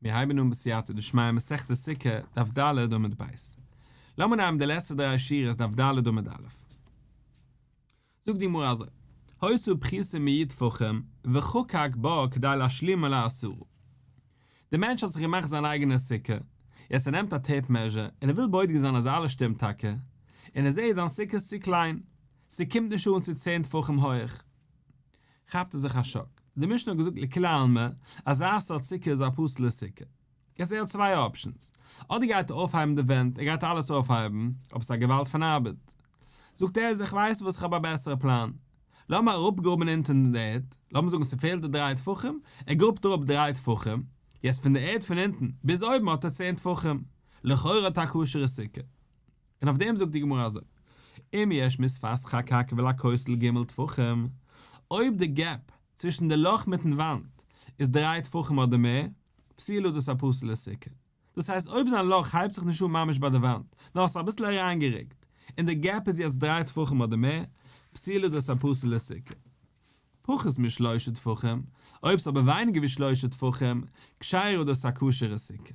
מיר הייבן אן בסייעתא דשמיא מסכת סוכה, דף ד' עמוד ב'. לאמיר נעמען די לעצטע דריי שורות דף ד' עמוד א'. זאגט די גמרא אזוי, היתה פחותה מי' טפחים וחקק בה כדי להשלימה לעשרה. דער מענטש האט זיך געמאכט זיין אייגענע סוכה, יעצט ער נעמט א tape measure און ער וויל בודק זיין אז אלעס שטימט טאקע, און ער זעט זיין סוכה איז צו קליין, ס'קומט נישט אן צו צען טפחים הויעך. כאפט ער זיך א שאק. די משנה האט געזאגט לכולי עלמא, אזא סארט סוכה איז א פסול'ע סוכה. יעצט ער האט צוויי options. אדער גייט ער אויפהייבן די ווענט, ער גייט אלעס אויפהייבן, אבער ס'איז א געוואלד פון ארבעט. זאגט ער זיך ווייסט וואס איך האב א בעסערע פלאן. לאמיר אראפגראבן אונטן די ערד, לאמיר זאגן ס'פעלט די דריי טפחים, ער גראבט אראפ דריי טפחים, יעצט פון די ערד פון אונטן ביז אויבן האט ער צען טפחים, לכאורה האט ער א כשר'ע סוכה. און אויף דעם זאגט די גמרא אזוי, אם יש משפת סכך ולכותל ג' טפחים, אויב די gap צווישן די לאך מיטן וואנט איז דריי טפחים אדער מער, פסולה דאס א פסול'ע סוכה. דאס הייסט אויב זיין לאך הייבט זיך נישט אן ממש ביי די וואנט, נאר עס איז אביסל אריינגערוקט, און די gap איז יעצט דריי טפחים אדער מער, פסולה דאס א פסול'ע סוכה. פחות משלושה טפחים, אויב ס'איז אבער ווייניגער ווי שלושה טפחים, כשרה דאס א כשר'ע סוכה.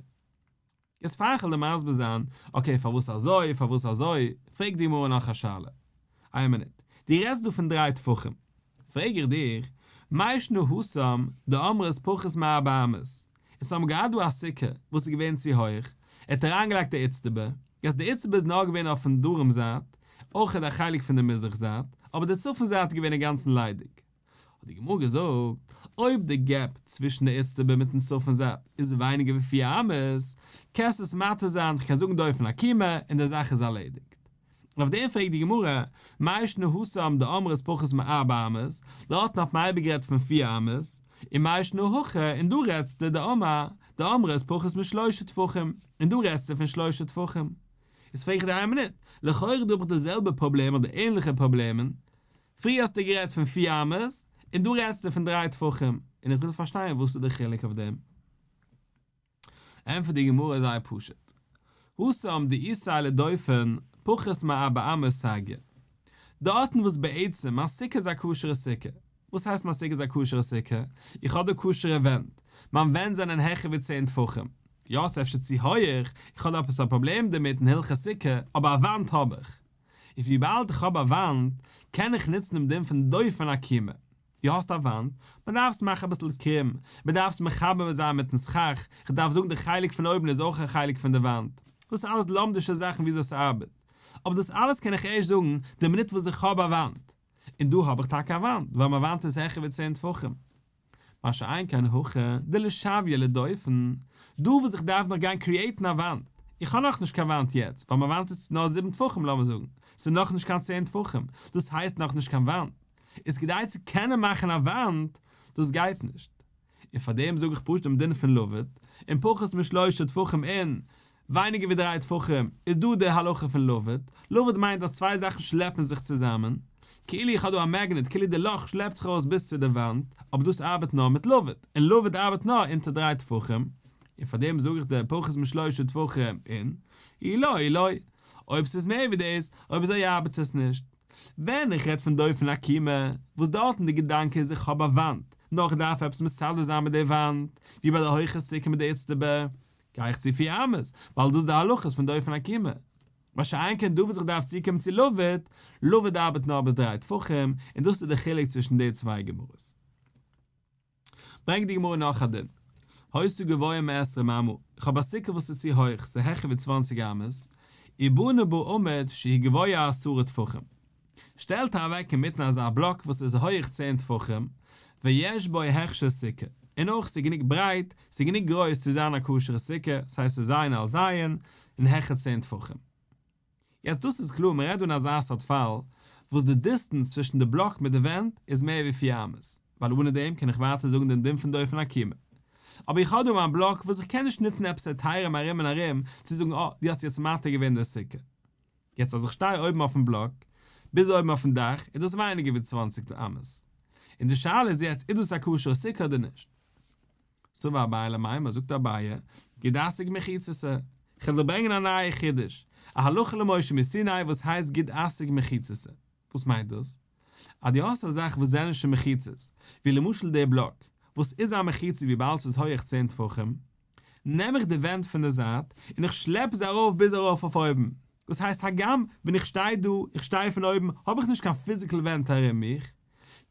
יעצט פאר איך וועל דיר מסביר זיין, okay פארוואס אזוי, פארוואס אזוי, פרעגט די גמרא נאך א שאלה. איין מינוט, דו רעדסט דא פון דריי טפחים. פרעג איך דיך, מאי שנא התם דאמרת פחות מארבע אמות? אונז האבן געהאט דא א סוכה וואס איז געווען צו הויך, ער האט אריינגעלייגט די איצטבא, יעצט די איצטבא איז נאר געווען אויפן דרום זייט, אויך א חלק פון די מזרח זייט, אבער די צפון זייט איז געווען אינגאנצן ליידיג. האט די גמרא געזאגט, אויב די gap צווישן די איצטבא מיטן צפון זייט איז ווייניגער ווי פיר אמות, קענסטו עס מתיר זיין, כ'קען זאגן דופן עקומה און די זאך איז ארלעדיגט. און אויף דעם פרעגט די גמרא, מאי שנא התם דאמרת פחות מארבע אמות, דארטן האט מען אייביג גערעדט פון פיר אמות, און מאי שנא הכא, און דא רעדסטו דאמר, דאמרת פחות משלושה טפחים, און דא רעדסטו פון שלושה טפחים. איז פרעג איך דיר איין מינוט, לכאורה דא האב איך די זעלבע פראבלעם אדער ענליכע פראבלעמען, פריער האסטו גערעדט פון פיר אמות, און דא רעדסטו פון דריי טפחים, און איך וויל פארשטיין וואס איז די חילוק אויף דעם. ענטפערט די גמרא זייער פשוט, התם דאיתיה לדופן פחות מארבע אמות סגיא, דארטן וואס בעצם מיין סוכה איז א כשר'ע סוכה, וואס הייסט מיין סוכה איז א כשר'ע סוכה? איך האב דא כשר'ע ווענט, מיין ווענט זענען העכער ווי צען טפחים, יא ס'איז אפשר צו הויעך, איך האב דא עפעס א פראבלעם דערמיט אין הלכות סוכה, אבער א וואנט האב איך. און וויבאלד איך האב א וואנט, קען איך נוצן דעם דין פון דופן עקומה. דו האסט א וואנט, מען דארף עס מאכן אביסל קרום, מען דארף עס מחבר זיין מיטן סכך, איך דארף זאגן די חלק פון אויבן איז אויך א חלק פון די וואנט. דאס איז אלעס לומדישע זאכן וויאזוי עס ארבעט. אבער דאס אלעס קען איך ערשט זאגן די מינוט וואס איך האב א וואנט. און דא האב איך טאקע א וואנט, ווייל מיין וואנט איז העכער ווי צען טפחים. מה שאין כן הכא דלשויי לדופן, דא וואס איך דארף נאך גיין create ן א וואנט, איך האב נאכנישט קיין וואנט יעצט, ווייל מיין וואנט איז נאר זיבן טפחים לאמיר זאגן, ס'איז נאכנישט קיין צען טפחים, דאס הייסט נאכנישט קיין וואנט, איז כדי צו קענען מאכן א וואנט, דאס גייט נישט. און פאר דעם זאג איך פשוט דעם דין פון לבוד, און פחות משלושה טפחים און ווייניגער ווי דריי טפחים איז דא די הלכה פון לבוד, לבוד מיינט אז צוויי זאכן שלעפן זיך צוזאמען, כאילו איך האב דא א magnet, כאילו די לאך שלעפט זיך ארויס ביז צו די וואנט, אבער דאס ארבעט נאר מיט לבוד, און לבוד ארבעט נאר אונטער דריי טפחים, און פאר דעם זאג איך די פחות משלושה טפחים און אי לא אי לא, אויב ס'איז מער ווי דאס, אויב אזוי ארבעט עס נישט. ווען איך רעד פון דופן עקומה, וואס דארטן די געדאנק איז איך האב א וואנט, נאר איך דארף עפעס מסדר זיין מיט די וואנט, ווי ביי די הויכע סוכה מיט די איצטבא, גיי איך צו פיר אמות, ווייל דאס איז די הלכות פון דופן עקומה. מה שאין כן דא וואס איך דארף צוקומען צו לבוד, לבוד ארבעט נאר ביז דריי טפחים, און דאס איז די חילוק צווישן די צוויי גמרות. ברענגט די גמרא נאך א דין. היתה גבוהה מעשרים אמה, איך האב א סוכה וואס איז צו הויך, ס'איז העכער ווי צוואנציג אמות, ובנה בה עמוד שהוא גבוה עשרה טפחים. שטעלט ער אוועק אינמיטן אזא בלאק וואס איז הויך צען טפחים, ויש בו הכשר סוכה, און אויך ס'איז גענוג ברייט, ס'איז גענוג גרויס צו זיין א כשר'ע סוכה, ס'הייסט ס'איז זיין על זיין, און העכער צען טפחים. יעצט דאס איז קלאר מען רעדט דא אין אזא סארט פאל וואס די distance צווישן די בלאק מיט די ווענט איז מער ווי פיר אמות, ווייל אנע דעם קען איך ווייטער זאגן דעם דין פון דופן עקומה. אבער איך האב דא מיין בלאק וואס איך קען נישט נוצן עפעס היתרים ארום און ארום צו זאגן אה דו האסט יעצט מתיר געווען די סוכה. יעצט אז איך שטיי אויבן אויפן בלאק ביז אויבן אויפן דאך איז דאס ווייניגער ווי צוואנציג אמות. און די שאלה איז יעצט איז דאס א כשר'ע סוכה אדער נישט. סבר אביי למימר, זאגט אביי, גוד אסיק מחיצתא, כ'וועל דיר ברענגען א נייע חידוש, א הלכה למשה מסיני וואס הייסט גוד אסיק מחיצתא. וואס מיינט דאס? אז דו האסט א זאך וואס זענען שוין מחיצות, ווי למשל דער בלאק, וואס איז א מחיצה וויבאלד ס'איז הויעך צען טפחים. נעם איך די ווענט פון די זייט און איך שלעפ זיי ארויף ביז ארויף אויף אויבן. דאס הייסט הגם ווען איך שטיי דא, איך שטיי פון אויבן, האב איך נישט קיין פיזיקל ווענט ארום מיך,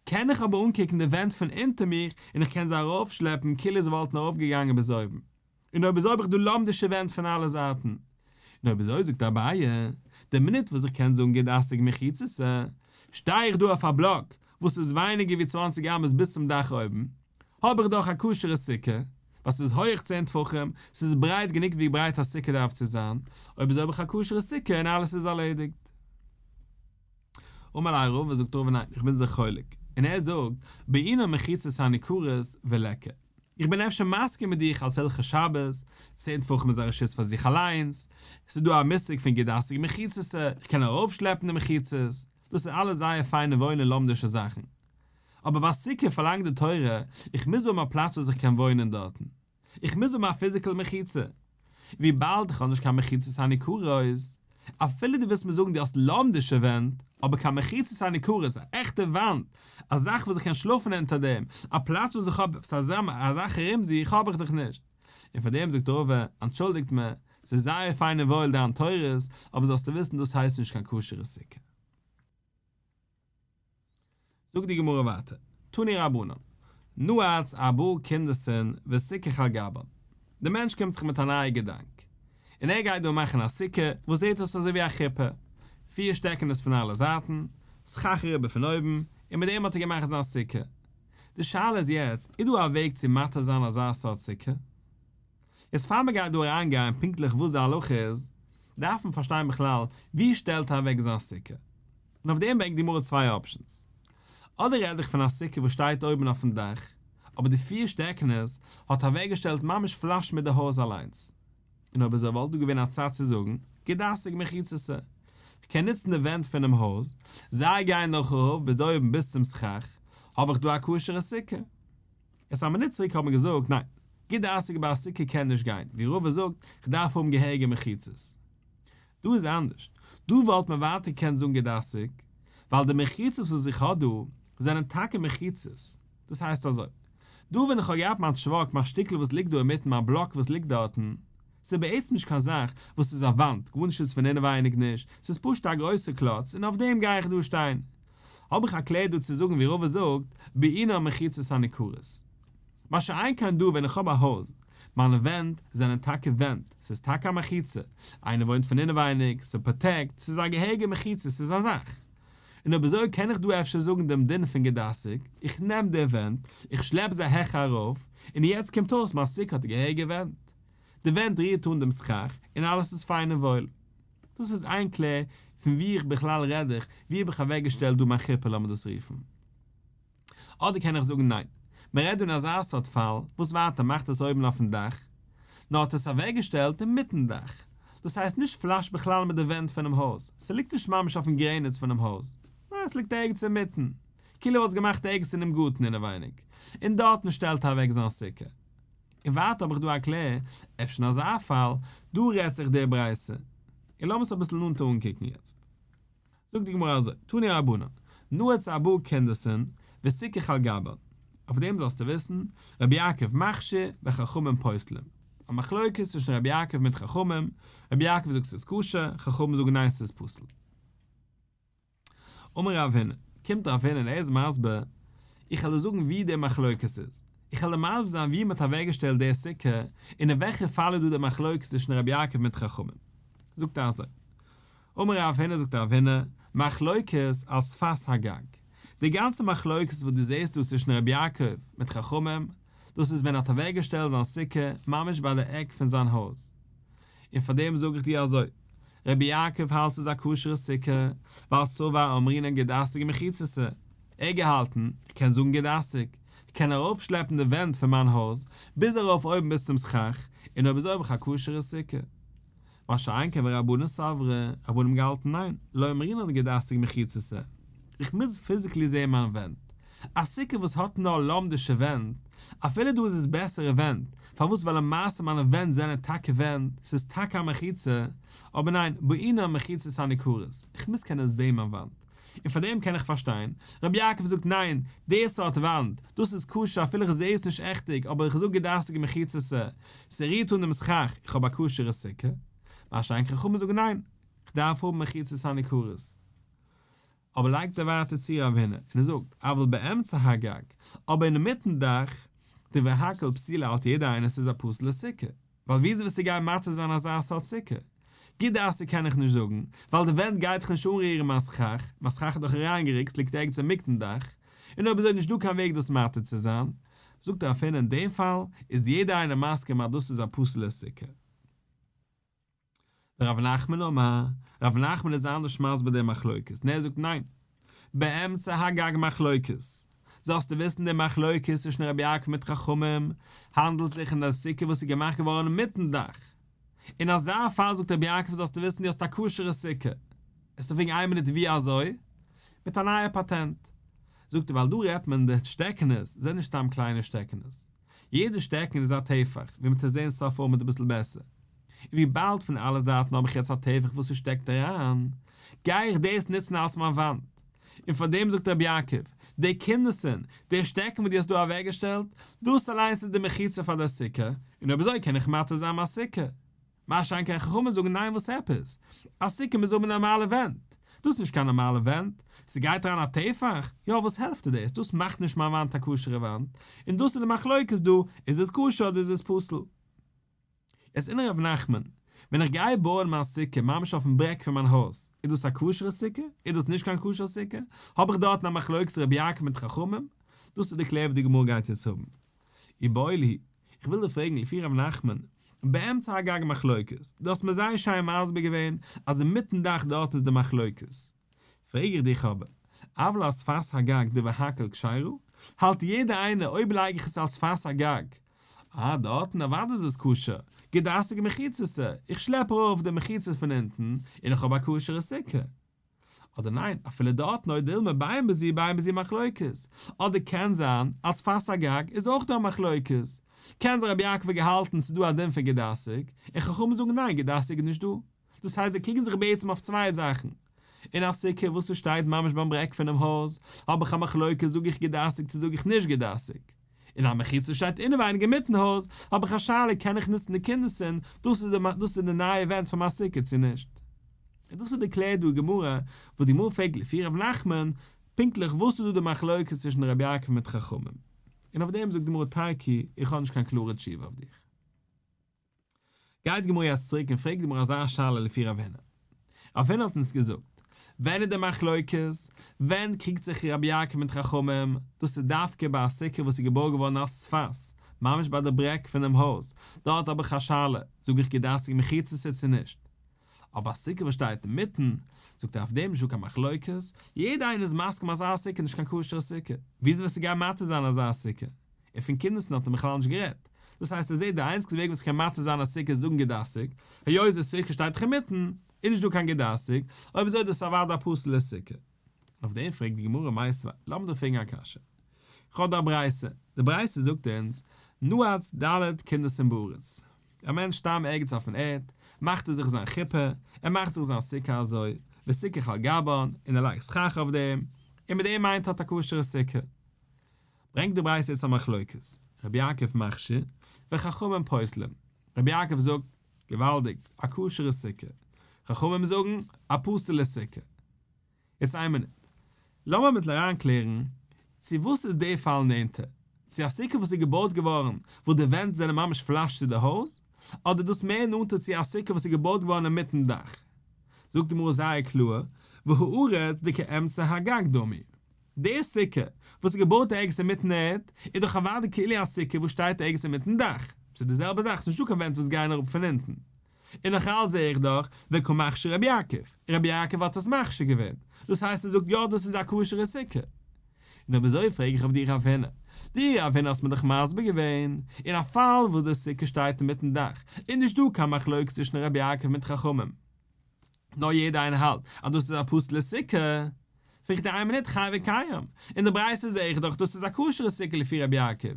קען איך אבער אנקוקן די ווענט פון אונטער מיך און איך קען זיי ארויפשלעפן כאילו זיי וואלטן ארויפגעגאנגען ביז אויבן. און אויב אזוי האב איך דא לומדישע ווענט פון אלע זייטן. און אויב אזוי זאגט אביי, די מינוט וואס איך קען זאגן גוד אסיק מחיצתא, שטיי איך דא אויף א בלאק וואס איז ווייניגער ווי צוואנציג אמות ביז צום דאך אויבן, האב איך דאך א כשר'ע סוכה, ווייל ס'איז הויעך צען טפחים, ס'איז ברייט גענוג ווי ברייט א סוכה דארף צו זיין, אויב אזוי האב איך א כשר'ע סוכה און אלעס איז ארלעדיגט. אמר ליה רבא זאגט רבא ניין איך בין זיך חולק, און ער זאגט, בעינן מחיצות הניכרות וליכא. איך בין אפשר מסכים מיט דיך אלס הלכות שבת, צען טפחים איז א רשות פאר זיך אליינס, ס'איז דא א מושג פון גוד אסיק מחיצתא, איך קען ארויפשלעפן די מחיצות, דאס איז אלעס זייער פיינע וואוילע לומדישע זאכן. אבער ביי סוכה פארלאנגט די תורה, איך מוז האבן א פלאץ וואס איך קען וואוינען דארטן. איך מוז האבן א פיזיקעל מחיצה. וויבאלד איך האב נישט קיין מחיצות הניכרות, אפילו דו ווילסט מיר זאגן דו האסט לומדישע ווענט, אבער קיין מחיצות הניכרות, א עכטע וואנט, א זאך וואס איך קען שלאפן אונטער דעם, א פלאץ וואס איך האב עפעס א זאך ארום זיך האב איך דאך נישט. און פאר דעם זאגט רבא, אנטשולדיגט מיר, ס'איז זייער פיין און וואויל דיין תורות, אבער זאלסטו וויסן דאס הייסט נישט קיין כשר'ע סוכה. זאגט די גמרא ווייטער, תנו רבנן, נעץ ארבעה קונדסין וסיכך על גבן, דער מענטש קומט זיך מיט א נייע געדאנק, און ער גייט דא מאכן א סוכה וואס זעט אויס אזוי ווי א חופה, פיר שטעקענעס פון אלע זייטן, סכך אריבער פון אויבן, און מיט דעם האט ער געמאכט זיין סוכה. די שאלה איז יעצט, איז דא א וועג צו מתיר זיין אזא סארט סוכה? יעצט פאר מען גייט דא אריין גיין פונקטליך וואס די הלכה איז, דארף מען פארשטיין בכלל ווי שטעלט ער אוועק זיין סוכה. און אויף דעם ברענגט די גמרא צוויי options. אדער רעד איך פון א סוכה וואס שטייט אויבן אויפן דאך, אבער די פיר שטעקענעס האט אוועקגעשטעלט ממש פלאש מיט די הויז אליינס. און אויב אזוי וואלט דא געווען א צד צו זאגן, גוד אסיק מחיצתא. כ'קען נוצן די ווענט פונעם הויז, זיי גייען נאך ארויף ביז אויבן ביז צום סכך, האב איך דא א כשר'ע סוכה. עס א מינוט צוריק האט מען געזאגט ניין, גוד אסיק ביי א סוכה קען נישט גיין, ווי רבא זאגט, כ'דארף האבן געהעריגע מחיצות. דא איז אנדערש, דא וואלט מען ווייטער געקענט זאגן גוד אסיק, ווייל די מחיצות וואס איך האב דא, זענען טאקע מחיצות. דאס הייסט אזוי, דא ווען איך האב געהאט מיין טשוואק, מיין שטיקל וואס ליגט דא אינמיטן, מיין בלאק וואס ליגט דארטן, ס'איז בעצם נישט קיין זאך וואס איז א וואנט, גארנישט איז פון אינעווייניג נישט, ס'איז פשוט א גרויסע קלאץ און אויף דעם גיי איך דא שטיין. האב איך א קלער דא צו זאגן ווי רבא זאגט, בעינן מחיצות הניכרות. מה שאין כן דא ווען איך האב א הויז, מיינע ווענט זענען טאקע ווענט, ס'איז טאקע א מחיצה, איינער וואוינט פון אינעווייניג, ס'פראטעקט, ס'איז א געהעריגע מחיצה, ס'איז א זאך. און אויב אזוי קען איך דא אפשר זאגן דעם דין פון גוד אסיק, איך נעם די ווענט, איך שלעפ זיי העכער ארויף, און יעצט קומט אויס מיין סוכה האט געהעריגע ווענט. די ווענט רירט אן דעם סכך, און אלעס איז פיין און וואויל. דאס איז איין קלער פון וואו איך בכלל רעד איך, וואו האב איך אוועקגעשטעלט דא מיין חופה לאמיר דאס רופן. אדער קען איך זאגן ניין, מען רעדט דא אין אזא סארט פאל, וואס ווייטער מאכט עס אויבן אויפן דאך, נאר האט עס אוועקגעשטעלט אינמיטן דאך, דאס הייסט נישט פלאש בכלל מיט די ווענט פונעם הויז, ס'ליגט נישט ממש אויפן גרעניץ פונעם הויז, ניין עס ליגט ערגעץ אינמיטן, כאילו וואלט עס געמאכט ערגעץ אינעם גארטן אינעווייניג, און דארטן שטעלט ער אוועק זיין סוכה. און ווייטער האב איך דא א קלער, אפשר אין אזא פאל, דא רעדט זיך די ברייתא. און לאמיר עס אביסל נאנטער אנקוקן יעצט. זאגט די גמרא אזוי, תנו רבנן, נעץ ארבעה קונדסין וסיכך על גבן, אויף דעם זאלסטו וויסן, רבי יעקב מכשיר וחכמים פוסלים, א מחלוקת צווישן רבי יעקב מיט חכמים, רבי יעקב זאגט ס'איז כשר, חכמים זאגן ניין ס'איז פסול. אמר רב הונא, קומט רב הונא און ער איז מסביר, איך וועל דיר זאגן ווי די מחלוקת איז, איך וועל דיר מסביר זיין ווי מ'האט אוועקגעשטעלט די סוכה, און אין וועלכע פאל איז דא די מחלוקת צווישן רבי יעקב מיט חכמים. זאגט ער אזוי, אמר רב הונא זאגט רב הונא, מחלוקת על שפת הגג, די גאנצע מחלוקת וואס דו זעסט דא צווישן רבי יעקב מיט חכמים, דאס איז ווען ער האט אוועקגעשטעלט זיין סוכה ממש ביי די עק פון זיין הויז, און פאר דעם זאג איך דיר אזוי, רבי יעקב האלט ס'איז א כשר'ע סוכה, ווייל סבר אמרינן גוד אסיק מחיצתא, ער געהאלטן, כ'קען זאגן גוד אסיק, כ'קען ארויפשלעפן די ווענט פון מיין הויז, ביז ארויף אויבן ביז צום סכך, און אויב אזוי האב איך א כשר'ע סוכה. מה שאין כן ורבנן סברי, רבנן האבן געהאלטן ניין, לא אמרינן גוד אסיק מחיצתא. איך מוז physically זעהן מיין ווענט. א סוכה וואס האט נאר לומדישע ווענט, אפילו דא איז עס בעסערע ווענט, פארוואס ווייל למעשה מיינע ווענט זענען טאקע ווענט, ס'איז טאקע א מחיצה, אבער ניין, בעינן מחיצות הניכרות, איך מוז קענען זעהן מיין וואנט. און פאר דעם קען איך פארשטיין, רבי יעקב זאגט ניין, די סארט וואנט, דאס איז כשר אפילו איך זעה עס נישט עכטיג אבער איך זאג גוד אסיק מחיצתא, ס'רירט אן דעם סכך, איך האב א כשר'ע סוכה. מה שאין כן חכמים זאגן ניין, איך דארף האבן מחיצות הניכרות. אבער לייגט ער ווייטער צו רב הונא און ער זאגט, אבל באמצע הגג, אבער אינמיטן דאך, דברי הכל פסולה האלט יעדער איינער ס'איז א פסול'ע סוכה. ווייל וויאזוי וועסטו גיין מתיר זיין אזא סארט סוכה? גוד אסיק קען איך נישט זאגן, ווייל די ווענט גייט דאך נישט אנרירן מיין סכך, מיין סכך איז דאך אריינגערוקט ס'ליגט ערגעץ אינמיטן דאך, און אויב אזוי איז נישט דא קיין וועג דאס מתיר צו זיין. זאגט רב הונא אין דעם פאל איז יעדער איינער מסכים אז דאס איז א פסול'ע סוכה. ורב נחמן אמר, רב נחמן איז אנדערש מסביר די מחלוקת, און ער זאגט ניין, באמצע הגג מחלוקת, זאלסטו וויסן די מחלוקת צווישן רבי יעקב מיט חכמים האנדלט זיך אין די סוכה וואס איז געמאכט געווארן אינמיטן דאך, אין אזא פאל זאגט רבי יעקב זאלסטו וויסן דו האסט א כשר'ע סוכה, וועסטו פרעגן איין מינוט ווי אזוי? מיט א נייע פאטענט, זאגט ער ווייל דא רעדט מען די שטעקענעס זענען נישט סתם קליינע שטעקענעס, יעדע שטעקן איז א טפח, ווי מ'טוט זעהן סוף עמוד אביסל בעסער. און וויבאלד פון אלע זייטן האב איך יעצט א טפח וואס ס'שטעקט אריין, גיי איך דאס נוצן אלס מיין וואנט. און פאר דעם זאגט רבי יעקב, די קונדסין, די שטעקן וואס דו האסט דא אוועקגעשטעלט, דאס אליינס איז די מחיצה פאר די סוכה, און אויב אזוי קען איך מתיר זיין מיין סוכה. מה שאין כן חכמים זאגן ניין וואס עפעס? א סוכה מוז האבן נארמאלע ווענט. דאס איז נישט קיין נארמאלע ווענט. ס'גייט אריין א טפח? יא וואס העלפט דיר דאס? דאס מאכט נישט מיין וואנט א כשר'ע וואנט. און דאס איז די מחלוקת דא, איז עס כשר אדער איז עס פסול? יעצט אין ר' נחמן, ווען איך גיי בויען מיין סוכה ממש אויפן ברעג פון מיין הויז, איז דאס א כשר'ע סוכה? איז דאס נישט קיין כשר'ע סוכה? האב איך דארטן א מחלוקת רבי יעקב מיט חכמים? דאס איז די קלער וואס די גמרא גייט יעצט האבן. איבעיא להו, איך וויל דיר פרעגן לפי ר' נחמן, באמצע הגג מחלוקת, דו האסט מיר זייער שיין מסביר געווען אז אינמיטן דאך דארט איז די מחלוקת, פרעג איך דיך אבער, אבל על שפת הגג דברי הכל כשרה, האלט יעדער איינער אויב לייג איך עס על שפת הגג, אה דארטן אוודאי איז עס כשר, גוד אסיק מחיצתא, איך שלעפ ארויף די מחיצות פון אונטן און איך האב א כשר'ע סוכה. אדער ניין, אפילו דארטן או דילמא בין בזו בין בזו מחלוקת, אדער קען זיין אז שפת הגג איז אויך דא א מחלוקת, קען זיין רבי יעקב האט געהאלטן ס'איז דא א דין פון גוד אסיק, און חכמים זאגן ניין גוד אסיק איז נישט דא, דאס הייסט זיי קריגן זיך בעצם אויף צוויי זאכן, אין א סוכה וואס ס'שטייט ממש ביים ברעג פונעם הויז האב איך א מחלוקת זאג איך גוד אסיק צו זאג איך נישט גוד אסיק, אין א מחיצה שטייט אינעווייניג אינמיטן הויז האב איך א שאלה קען איך נוצן די קונדסין דאס איז די דאס איז די נייע ווענט פון מיין סוכה צו נישט. און דאס איז די קלער דא גמרא וואס די גמרא פרעגט לפי ר' נחמן פונקטליך וואס איז דא די מחלוקת צווישן רבי יעקב מיט חכמים און אויף דעם זאגט די גמרא תיקו איך האב נישט קיין קלארע תשובה אויף דיך. גייט די גמרא יעצט צוריק און פרעגט די גמרא אזא שאלה לפי רב הונא. רב הונא האט אונז געזאגט, ווען איז די מחלוקת? ווען קריגט זיך רבי יעקב מיט חכמים? דאס איז דווקא ביי א סוכה וואס איז געבויט געווארן על שפת, ממש ביי די ברעג פונעם הויז, דארט האב איך א שאלה, זאג איך גוד אסיק מחיצתא צו נישט? אבער א סוכה וואס שטייט אינמיטן, זאגט ער אויף דעם נישטא קיין מחלוקת, יעדער איינער איז מסכים אז אזא סוכה איז נישט קיין כשר'ע סוכה, וויאזוי וועסטו גיין מתיר זיין אזא סוכה? און פון קונדסין האט ער בכלל נישט גערעדט. דאס הייסט ער זעט די איינציגסטע וועג וואס איך קען מתיר זיין א סוכה איז זאגן גוד אסיק, היות די סוכה שטייט דאך אינמיטן, איז נישט דא קיין גוד אסיק, אויב אזוי איז דאס אוודאי א פסול'ע סוכה. און אויף דעם פרעגט די גמרא מיתיבי, לאמיר דיר פרעגן א קשיא. איך האב דא א ברייתא, די ברייתא זאגט אונז, נעץ ד' קונדסין בארץ. א מענטש סתם ערגעץ אויפן ערד, מאכט ער זיך זיין חופה, ער מאכט זיך זיין סוכה אזוי, וסיכך על גבן, און ער לייגט סכך אויף דעם, און מיט דעם מיינט ער האט א כשר'ע סוכה. ברענגט די ברייתא יעצט א מחלוקת, רבי יעקב מכשיר, וחכמים פוסלים, רבי יעקב זאגט, געוואלדיג, א כשר'ע סוכה, חכמים זאגן, א פסול'ע סוכה. יעצט איין מינוט, לאמיר מיטל אריינקלערן, צו וואס איז די פאל נענטער, צו א סוכה וואס איז געבויט געווארן וואו די ווענט זענען ממש פלאש צו די הויז, אדער דאס מער נאנטער צו א סוכה וואס איז געבויט געווארן אינמיטן דאך? זאגט די גמרא זייער קלאר, והארץ דכאמצע הגג דמי. די סוכה וואס איז געבויט ערגעץ אינמיטן ערד, איז דאך אוודאי כאילו א סוכה וואס שטייט ערגעץ אינמיטן דאך. ס'איז די זעלבע זאך, ס'איז נישטא קיין ווענט וואס גייען אראפ פון אונטן. און נאך אלץ זעה איך דאך, וקא מכשיר רבי יעקב, רבי יעקב האט עס מכשיר געווען, דאס הייסט ער זאגט יא דאס איז א כשר'ע סוכה. און אויב אזוי פרעג איך אויף דיר רב הונא, דו רב הונא האסט מיר דאך מסביר געווען, אין א פאל וואס די סוכה שטייט אינמיטן דאך, איז נישטא קיין מחלוקת צווישן רבי יעקב מיט חכמים, נאר יעדער איינער האלט אז דאס איז א פסול'ע סוכה, פרעג איך דיר איין מינוט חי וקיים, אין די ברייתא זעה איך דאך דאס איז א כשר'ע סוכה לפי רבי יעקב,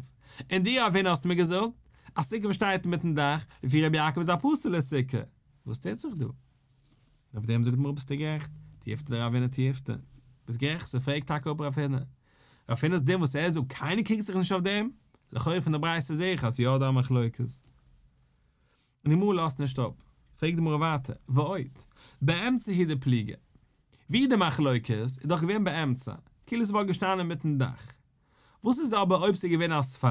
און דו רב הונא האסט מיר געזאגט א סוכה וואס שטייט אינמיטן דאך לפי רבי יעקב איז א פסול'ע סוכה, וואס טוט זיך דא? און אויף דעם זאגט די גמרא ביסטו גערעכט, תיובתא דרב הונא תיובתא. ביסט גערעכט, ס'פרעגט טאקע אפ רב הונא. רב הונא'ס דין וואס ער זאגט קיינער קריגט זיך נישט אויף דעם, לכאורה פון די ברייתא זעה איך אז ס'יא דא א מחלוקת. און די גמרא לאזט נישט אפ, פרעגט די גמרא ווייטער, ועוד, באמצע הוא דפליגי. ווי די מחלוקת איז דאך געווען באמצע, כאילו ס'וואלט געשטאנען אינמיטן דאך. וואס איז אבער אויב ס'איז געווען על שפת,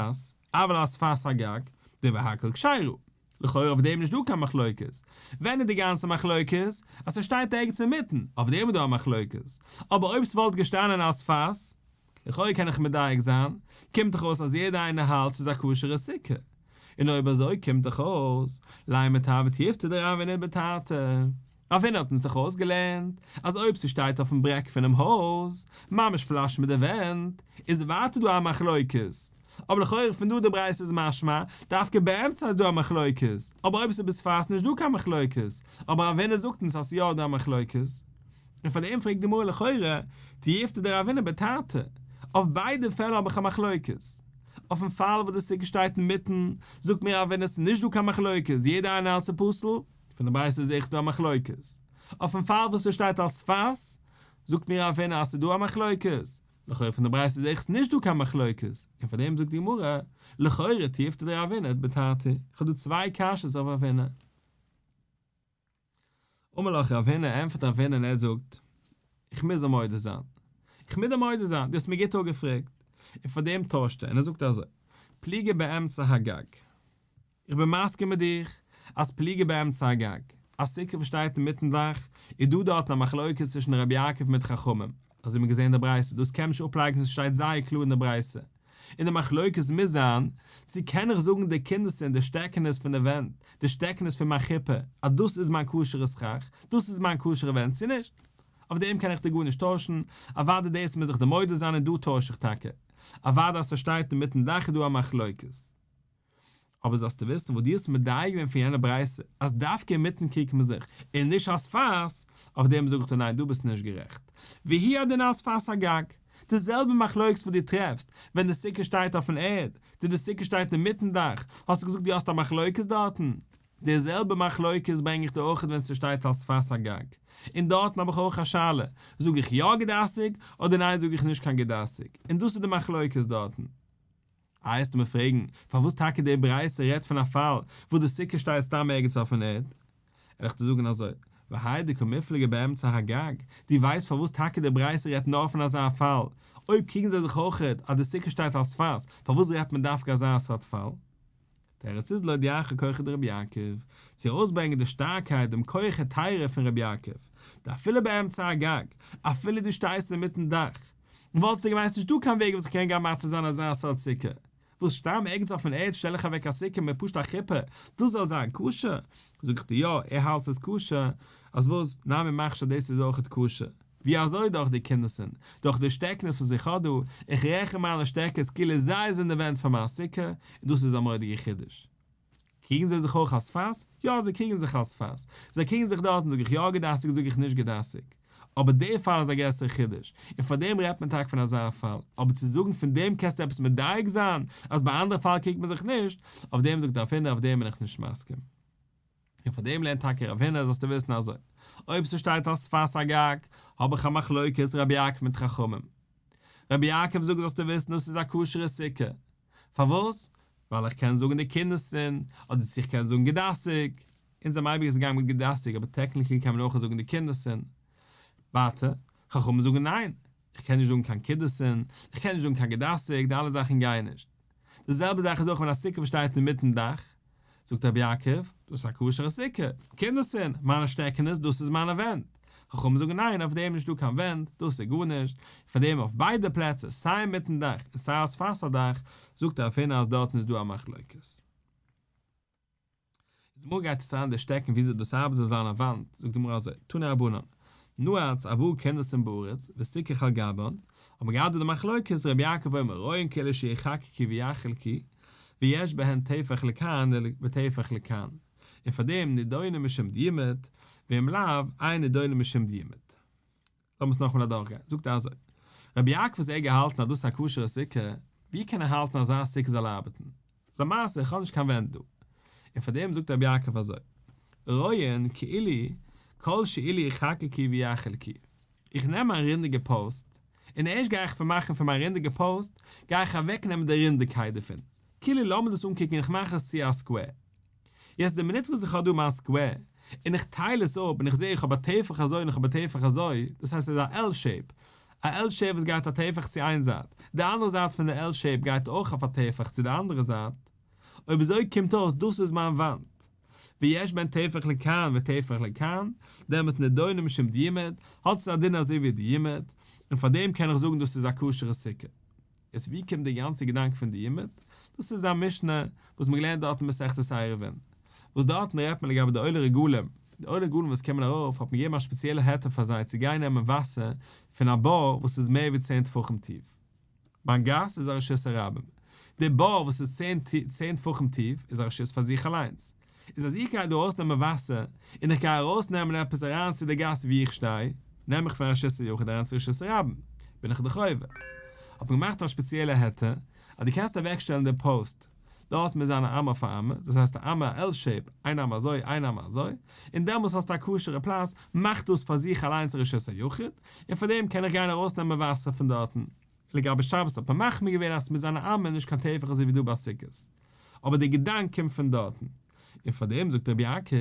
אבל על שפת הגג, דברי הכל כשרה. לכאורה אויף דעם נישט דא קיין מחלוקת. ווען איז די גאנצע מחלוקת? אז ס'שטייט ערגעץ אינמיטן, אויף דעם איז דא א מחלוקת. אבער אויב ס'וואלט געשטאנען על שפת, לכאורה קען איך מדייק זיין, קומט דאך אויס אז יעדער איינער האלט ס'איז א כשר'ע סוכה. און אויב אזוי קומט דאך אויס, לימא תיהוי תיובתא דרב הונא בתרתי. רב הונא האט אונז דאך אויסגעלערנט אז אויב ס'שטייט אויפן ברעק פונעם הויז, ממש פלאש מיט די ווענט, איז ווייטער דא א מחלוקת. אבער לכאורה פון דא די ברייתא איז משמע, דווקא באמצע איז דא א מחלוקת, אבער אויב ס'איז בשפת נישט דא קיין מחלוקת, אבער רב הונא זאגט אונז אז ס'איז יא דא א מחלוקת. און פאר דעם פרעגט די גמרא לכאורה, תיובתא דרב הונא בתרתי, אויף ביידע פעלער האב איך א מחלוקת. אויפן פאל וואס די סוכה שטייט אינמיטן, זאגט מיר רב הונא ס'איז נישט דא קיין מחלוקת, יעדער איינער האלט ס'איז פסול, פון די ברייתא זעה איך ס'דא א מחלוקת. אויפן פאל וואס ס'שטייט על שפת, זאגט מיר רב הונא אז ס'איז דא א מחלוקת, לכאורה פון די ברייתא זעה איך ס'נישט דא קיין מחלוקת, און פאר דעם זאגט די גמרא, לכאורה תיובתא דרב הונא בתרתי, איך האב דא צוויי קשיות אויף רב הונא. אמר לך רב הונא, ענטפערט רב הונא און ער זאגט, איך מוז דיר מודה זיין, איך מוז דיר מודה זיין, דו האסט מיר גוט אפגעפרעגט, און פאר דעם טוישט ער און ער זאגט אזוי, פליגי באמצע הגג. איך בין מסכים מיט דיך אז פליגי באמצע הגג, א סוכה וואס שטייט אינמיטן דאך, איז דא דארטן א מחלוקת צווישן רבי יעקב מיט חכמים, אזוי האט מען געזען אין די ברייתא, דאס קען מען נישט אפלייקענען ס'שטייט זייער קלאר אין די ברייתא, און די מחלוקת מוז זיין, צו קען איך זאגן די קונדסין, די שטעקענעס פון די ווענט, די שטעקענעס פון מיין חופה, אז דאס איז מיין כשר'ע סכך, דאס איז מיין כשר'ע ווענט צו נישט. אויף דעם קען איך דיר גארנישט טוישן, אוודאי דאס מוז איך דיר מודה זיין און דא טויש איך טאקע. אוודאי אז ס'שטייט אינמיטן דאך איז דא א מחלוקת. אבער זאלסטו וויסן וואס דו האסט מדייק געווען פון יענע ברייתא אז דווקא אינמיטן קריגט מען זיך און נישט על שפת, אויף דעם זאג איך דיר ניין דו ביסט נישט גערעכט. והוא הדין על שפת הגג. די זעלבע מחלוקת וואס דו טרעפסט ווען די סוכה שטייט אויפן ערד, צו די סוכה שטייט אינמיטן דאך, האסטו געזאגט דו האסט א מחלוקת דארטן. די זעלבע מחלוקת ברענג איך דיר אויך ווען ס'שטייט על שפת הגג. און דארטן האב איך אויך א שאלה, זאג איך יא גוד אסיק אדער ניין זאג איך נישט קיין גוד אסיק, און דאס איז די מחלוקת דארטן. איי וועסטו מיר פרעגן פארוואס טאקע די ברייתא רעדט פון א פאל וואס די סוכה שטייט סתם ערגעץ אויפן ערד? וועל איך דיר זאגן אזוי, והאי דקא מיפלגי באמצע הגג, דו ווייסט פארוואס טאקע די ברייתא רעדט נאר פון אזא פאל, אויב קריגן זיי זיך אויכעט אז די סוכה שטייט על שפת, פארוואס רעדט מען דווקא אזא סארט פאל? תירוץ איז להודיעך כחו דרבי יעקב, צו ארויסברענגען די שטארקייט דעם כח היתירה פון רבי יעקב, דאפילו באמצע הגג, אפילו דו שטייסט אינמיטן דאך, וואלסטו געמיינט ס'נישט דא קיין וועג וואס איך קען גיין מתיר זיין אזא סארט סוכה, וואס סתם ערגעץ אויפן ערד שטעל איך אוועק א סוכה מיט פשוט א חופה, דאס זאל זיין כשר? זאג איך דיר יא, ער האלט ס'איז כשר, אז וואס, נמי מכשיר דאס איז אויכעט כשר. ווי אזוי דורך די קונדסין? דורך די שטעקנעס וואס איך האב דא, איך רעכן מיינע שטעקעס כאילו זיי זענען די ווענט פון מיין סוכה, און דאס איז א מורא'דיגע חידוש. קריגן זיי זיך אויך על שפת? יא, זיי קריגן זיך על שפת. זיי קריגן זיך דארטן זאג איך יא גוד אסיק זאג איך נישט גוד אסיק. אבער די פאל איז א גרעסערע חידוש, און פאר דעם רעדט מען טאקע פון אזא פאל. אבער צו זאגן פון דעם קענסטו עפעס מדייק זיין אז ביי אנדערע פאל קריגט מען זיך נישט, אויף דעם זאגט רב הונא אויף דעם בין איך נישט מסכים. און פאר דעם לערנט טאקע רב הונא זאלסטו וויסן אזוי, אויב ס'שטייט על שפת הגג, האב איך א מחלוקת רבי יעקב מיט חכמים. רבי יעקב זאגט זאלסטו וויסן דאס איז א כשר'ע סוכה. פארוואס? ווייל איך קען זאגן די קונדסין, אדער צו איך קען זאגן גוד אסיק. אונז זעמיר אייביג געגאנגען מיט גוד אסיק, אבער technically קען מען אויך זאגן די קונדסין. ווייטער, חכמים זאגן ניין, איך קען נישט זאגן קיין קידושין, איך קען נישט זאגן קיין גוד אסיק, די אלע זאכן גייען נישט. די זעלבע זאך איז אויך ווען א סוכה וואס שטייט אינמיטן דאך, זאגט רבי יעקב, דאס איז א כשר'ע סוכה, קונדסין, מיינע שטעקענעס, דאס איז מיינע ווענט. חכמים זאגן ניין, אויף דעם איז נישטא קיין ווענט, דאס איז גארנישט, פאר דעם אויף ביידע פלעצער, סיי אינמיטן דאך און סיי על שפת הדאך, זאגט רב הונא אז דארטן איז דא א מחלוקת. איז גמרא גייט עס אריין די שטעקן וויאזוי דאס ארבעט זאל זיין א וואנט, זאגט די גמרא אזוי, תנו רבנן, נעץ ארבעה קונדסין בארץ וסיכך על גבן, האט מען געהאט דא די מחלוקת, רבי יעקב אומר רואין כאילו שיחקקו ויחלקו, ויש בהן טפח לכאן וטפח לכאן, און פאר דעם נידונים משום דיומד, ואם לאו, אין נידונים משום דיומד. לאמיר עס נאכאמאל אדורכגיין, זאגט ער אזוי, רבי יעקב וואס ער געהאלטן אז דאס איז א כשר'ע סוכה, ווי קען ער האלטן אזא סוכה זאל ארבעטן? למעשה איך האב נישט קיין ווענט דא. און פאר דעם זאגט רבי יעקב אזוי, רואין כאילו כל שאילו יחקקו ויחלקו. איך נעם מיין רינדיגע פאוסט, און ערשט גיי איך פארמאכן פון מיין רינדיגע פאוסט, גיי איך אוועקנעמען די רינדיגקייט דערפון, כאילו לאמיר דאס אנקוקן איך מאך עס צו א סקווער. יעצט די מינוט וואס איך האב דא מיין סקווער, און איך טייל עס אפ און איך זע איך האב א טפח אזוי און איך האב א טפח אזוי, דאס הייסט עס איז א L shape, א L shape וואס גייט א טפח צו איין זייט, די אנדערע זייט פון די L shape גייט אויך אויף א טפח צו די אנדערע זייט, אויב אזוי קומט אויס דאס איז מיין וואנט. ויש בין טפח לכאן וטפח לכאן, דעמאלטס נידונה משום דיומד, האט עס א דין אזוי ווי דיומד, און פאר דעם קען איך זאגן דאס איז א כשר'ע סוכה. איז ווי קומט די גאנצע געדאנק פון דיומד? דאס איז א משנה וואס מען געלערנט דארט אין מסכת עירובין, וואס דארטן רעדט מען לגבי די עולי רגלים, די עולי רגלים וואס קומען ארויף האט מען געגעבן א שפעציעלע היתר פאר זיי צו גיין נעמען וואסער פון א בור וואס איז מער ווי צען טפחים טיף. מיין גאס איז א רשות הרבים. די בור וואס איז צען טפחים טיף איז א רשות פאר זיך אליינס. איז אז איך גיי דא ארויסנעמען וואסער, און איך גיי ארויסנעמען עפעס אריין צו די גאס וואו איך שטיי, נעם איך פון רשות היחיד אריין צו רשות הרבים, בין איך דאך עובר. האט מען געמאכט א שפעציעלע היתר, אז דו קענסט אוועקשטעלן די פאוסט דארט מוז זיין א אמה אויף א אמה, דאס הייסט א אמה א L shape, איין אמה אזוי איין אמה אזוי, און דעמאלס האסטו א כשר'ע פלאץ, מאכט דאס פאר זיך אליינס א רשות היחיד, און פאר דעם קען איך גיין ארויסנעמען וואסער פון דארטן. לגבי שבת האט מען מחמיר געווען אז ס'מוז זיין א אמה נישט קיין טפח אזוי ווי דא ביי סוכות. אבער די געדאנק קומט פון דארטן. און פאר דעם זאגט רבי יעקב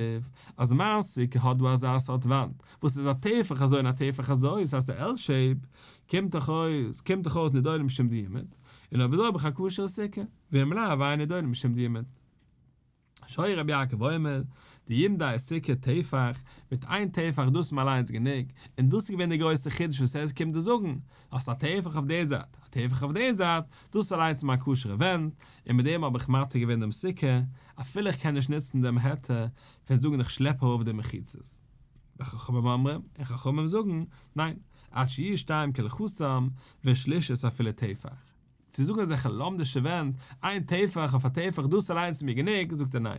אז מיין סוכה האט דא אזא סארט וואנט וואס איז א טפח אזוי און א טפח אזוי, ס'הייסט א L shape, קומט דאך אויס קומט דאך אויס נידונה משום דיומד, און אויב אזוי האב איך א כשר'ע סוכה, ואם לאו אינה נידונה משום דיומד. שהיה רבי יעקב אומר, דיומדי סוכה טפח, מיט איין טפח דאס איז מיר אליינס גענוג, און דאס איז געווען די גרויסע חידוש וואס ער קומט דא זאגן, האסט א טפח אויף די זייט, א טפח אויף די זייט, דאס אליינס איז מיין כשר'ע ווענט, און מיט דעם האב איך מתיר געווען דעם סוכה, אפילו איך קען נישט נוצן דעם היתר פון זאגן איך שלעפ ארויף די מחיצות. וחכמים אומרים, און חכמים זאגן, ניין, עד שיהיו שתיים כהלכתן, ושלישית אפילו טפח. צו זאגן אזעלכע לומדישע ווענט, איין טפח אויף א טפח דאס אליינס איז מיר גענוג, זאגט ער ניין,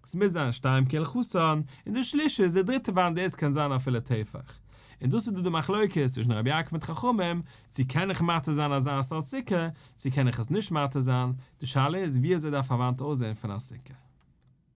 עס מוז זיין שתיים כהלכתן, און די שלישית, די דריטע וואנט דאס קען זיין אפילו טפח. און דאס איז דא די מחלוקת צווישן רבי יעקב מיט חכמים, צו קען איך מתיר זיין אזא סארט סוכה, צו קען איך עס נישט מתיר זיין, די שאלה איז ווי אזוי דארף א וואנט אויסזען פון א סוכה.